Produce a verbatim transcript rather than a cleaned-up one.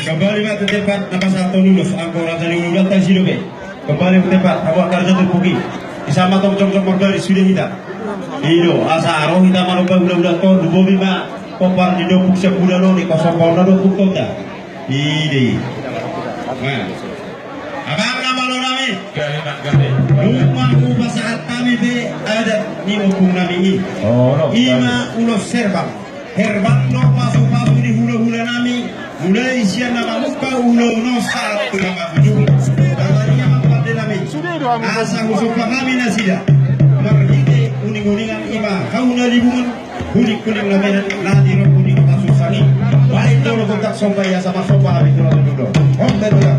Kembali ma tu tempat na pasahathon ulos, anggo raja ni ulaonta disi dope. Kembali tu tempat, hamu angka raja turpuk i. Disi ma tong jongjong marbaris sude hita. I do, asa ro hita manomba ulaonta, lumobi ma pomparan ni dompu sian ulaon on, ingkon somba on na dompu tonda. I do i. Nah. Amang na malo nami. Nunga hupasahat hami be adat ni ompung nami i. Oh, no. I ma ulos herbang. Herbang do pasupasu ni hulahula nami. Mulai sian na mamungka ulaon on sahat tu na mangujungi. Alani i amang pande nami, asa husomba hami nasida marhite uninguningan, i ma hau na Libungan, hulinghuling na menek na di rompu ni Kota Susa i. Baen do roha tu somba i asa marsomba hami tu na mangujungi. Hombar do.